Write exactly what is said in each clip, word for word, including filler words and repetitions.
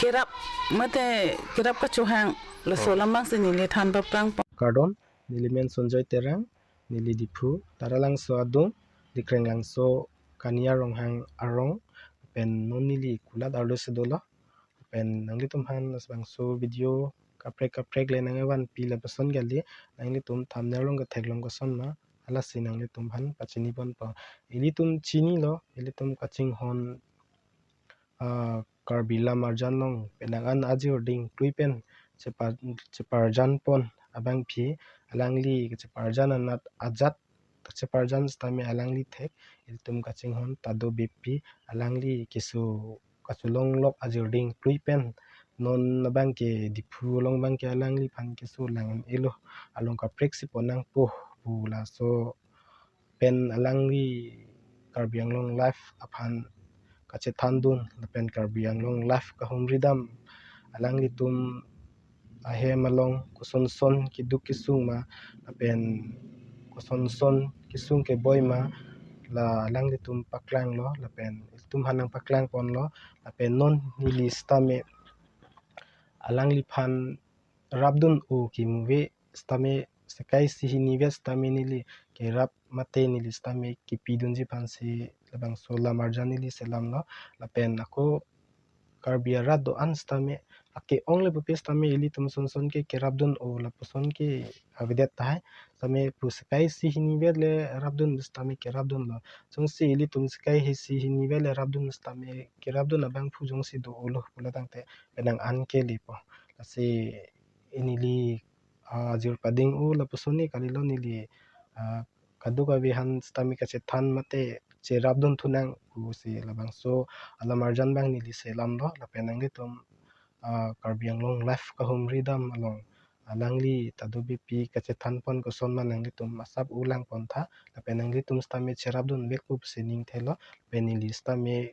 kerap mate kerap kachohang laso Oh. alam abangsi neli than paphrang po. Kardom, neli men Sonjoy Terang, neli Diphu, Taralangso adung, Dikrenglangso Kania Ronghang arong, pen non neli kulat arlo si dolo, pen nanglitum aphan labangso video kaprek kaprek le nangvanpi lapuson kali, nanglitum thumbnail along ketheklong koson ma, halasi nanglitum aphan pachini ponpo. Ilitum chinilo, ilitum kachinghon ah, Karbi Lamarjan along penang an ajir ding klui pen chepar-, cheparjan pon abangpi alangli cheparjan anat ajat cheparjan sitame alangli thek ilitum kachinghon Tado Beypi alangli keso kacholonglok ajir ding klui pen non abangke Diphu along abangke alangliphan keso lang-elo along kaprek si pon nangpo pu laso pen alangli Karbi Anglong Live aphan kachethandun lapen Karbi Anglong Live kahumridam alanglitum ahem along kosonson keduk kesung ma lapen kosonson kesung keboi ma la alanglitum paklanglo lapen ilitum aphan nangpaklang ponlo lapen non neli sitame alangliphan rapdun-o kimuve sitame sekai isi hini vet sitame neli kerap mate neli sitame kepidunji aphansi labangso lamarjan neli selamlo lapen ako Karbi arat do-an sitame ake-ong le pupe sitame ilitum sonson ke kerapdun-o lapuson ke avedet tahai sitame pu sekai isi hini vet le rapdun sitame kerapdunlo jongsi ilitum sekai isi hini vet le rapdun sitame kerapdun abangphu jongsi do-olo pulotangte penang an ke lepo lasi neli ah, ajir pading-o lapuson ni kalilo neli ah, kadokave aphan sitame kachethan mate cherapdun thunang pusi labangso alamarjan abang neli selamlo lapen nanglitum ah, Karbi Anglong Live kahumridam along alangli Tado Beypi kachethan pon koson ma nanglitum asap ulang pontha lapen nanglitum sitame cherapdun vekpo pusi ning thelo lapen neli sitame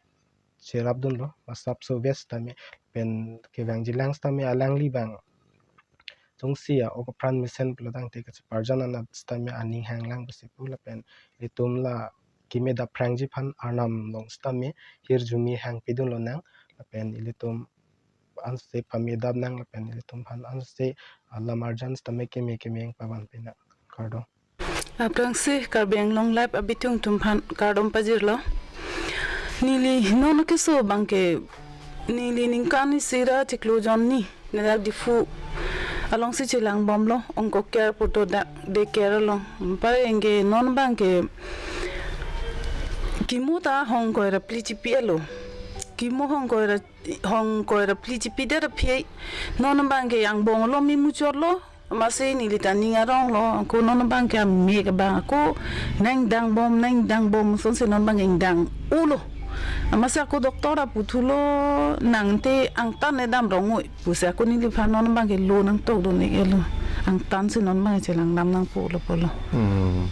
cherapdunlo masap so vet sitame pen kevangjilang sitame alangli abang jongsi a-ok apran mesen pulotangte kacheparjan anat sitame aning hanglang pusi pu lapen ilitum la keme daphrangji aphan Arnam along sitame hirjume hangpidun lonang lapen ilitum anse pame dapnang lapen ilitum aphan anse alamarjan sitame keme keme nangpavan pinang. Kardom. Aphrangsi Karbi Anglong Live abitung atum aphan kardom pajirlo. Neli non keso abangke neli ningkan isi ra chiklo jon ni nedak Diphu alongsi chelangbomlo Ongkokar pu do dak daycare along. Pare anke non abangke kimo ta hongkoi ra phli chipi-etlo. Kimo hongkoi ra hongkoi ra phli chipidet aphi non abangke angbong along me muchotlo. Amatsi neli ta ning aronglo ako non abangke amek abang ako nangdangbom nangdangbom asonsi non abangke ingdang-olo. Amatsi ako doctor ta puthulo nangte angtan le damrong-oi pusi ako neliphan non abangke lo nangtokdun-iklo angtansi non abangke chelangdam nangpo lo pulo. Hmm.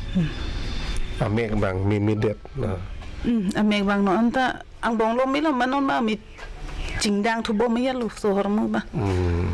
Amek abang memedet na. Hmm, amek abang non anta angbong along melo ma non abang me chingdang thubom ya lo sohor mo ba. Hmm.